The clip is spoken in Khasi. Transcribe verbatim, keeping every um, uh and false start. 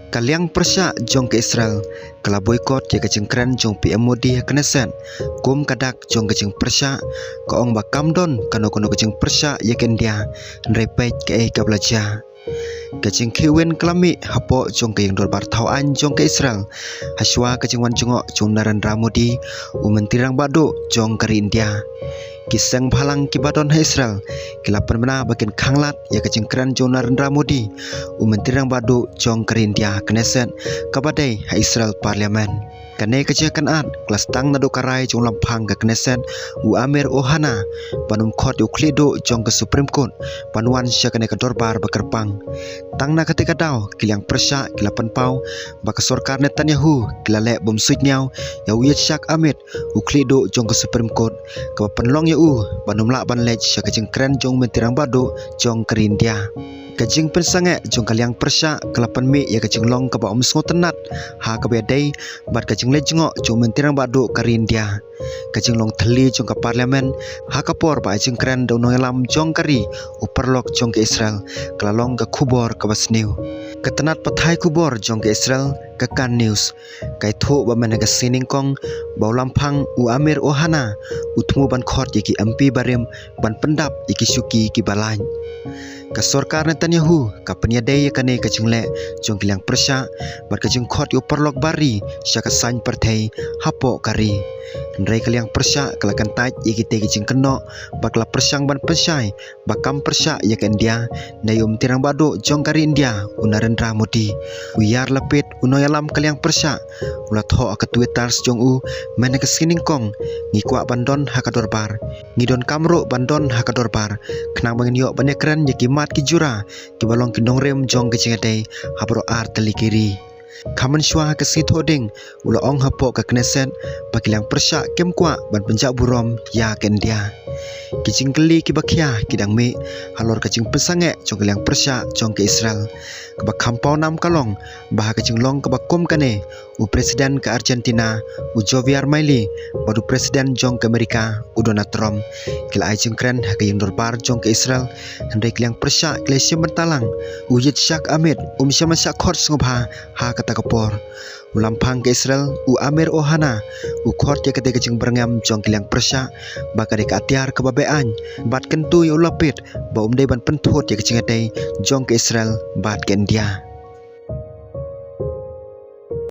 Ka liang pyrshah jong ka Israel ka la boycott ïa ka jingkren jong P M Modi ha Knesset kum ka dak jong ka jingpyrshah, ka ong ba kam don kano kano ka jingpyrshah ïa ka India, hynrei peit kaei kaba la jia. Ka jingkhih win ka la mih hapoh jong ka ïing dorbar thaw aiñ jong ka Israel, ha shuwa ka jingwan jngoh jong Narendra Modi, u Myntri Rangbah Duh jong ka ri India. Ki seng bhalang kiba don ha Israel ki la pynbna ba kin khanglad ïa ka jingkren jong Narendra Modi, u Myntri Rangbah Duh jong ka ri India ha Knesset, kaba dei ha Israel Parliament. Kane ka jingkhanglad ka la sdang naduh ka rai jong u Lamphang ka Knesset, u Amir Ohana, ban ym khot ïa u khlieh duh jong ka Supreme Court ban wan sha kane ka dorbar ba kyrpang. Tang na katei ka daw ki liang pyrshah ki la pynpaw ba ka sorkar Netanyahu ki la leh bym suidñiaw ïa u Yitzhak Amit, u khlieh duh jong ka Supreme Court, kaba pynlong ïa u ban ym lah ban leit sha ka jingkren jong u Myntri Rangbah Duh jong ka ri India. Ka jingpynsangeh jong ka liang pyrshah ka la pynmih ïa ka jinglong kaba ym sngewtynnad ha kaba ïadei bad ka jingleit jngoh jong u Myntri Rangbah Duh ka ri India. Ka jinglong thylli jong ka Parliament ha ka por ba ai jingkren da u nongïalam jong ka ri, u paralok jong ka Israel, ka la long ka khubor kaba sniew. Ka tnat pathai khubor jong ka Israel, ka Kan News, ka ïathuh ba mynta ka sngi nyngkong ba u Lamphang u Amir Ohana u thmu ban khot ïa ki M P barim ban pyndap ïa ki shuki kiba lait. Ka sorkar Netanyahu ka pynïadei ïa kane ka jingleh jong ki liang pyrshah bad ka jingkhot ïa u paralok bar ri sha ka saiñ pyrthei hapoh ka ri. Hynrei ka liang pyrshah ka la kyntait ïa kitei ki jingkynnoh bad ka la pyrshang ban pynshai ba kam pyrshah ïa ka India na ïa u Myntri Rangbah Duh jong ka ri India, u Narendra Modi. U Yair Lapid, u nongïalam ka liang pyrshah, u la thoh ha ka Twitter jong u mynta ka sngi nyngkong, ngi kwah ban don ha ka dorbar, ngi donkam ruh ban don ha ka dorbar, khnang ba ngin ïoh ban ïakren ïa ki mat ki jura kiba long ki nongrim jong ka jingïadei ha baroh ar tylli ki ri. Khamtam shuwa ha ka sngi Thohdieng, u la ong hapoh ka Knesset ba ki liang pyrshah kim kwah ban pynjah burom ïa ka India. Ki jingkylli kiba khia ki dang mih halor ka jingpynsangeh jong ka liang pyrshah jong ka Israel. Kaba kham pawnam ka long ba ha ka jinglong kaba kum kane, u President ka Argentina, u Javier Milei, bad u President jong ka Amerika, u Donald Trump, ki la ai jingkren ha ka ïing dorbar jong ka Israel, hynrei ki liang pyrshah ki la shim bynta lang, u Yitzhak Amit um shym la shah khot sngewbha ha kata ka por. U Lamphang ka Israel, u Amir Ohana, u khot ïa katei ka jingbyrngem jong ki liang pyrshah ba ka dei ka atiar kaba be-aiñ, bad kyntu ïa u Lapid ba um dei ban pynthut ïa ka jingïadei jong ka Israel bad ka India.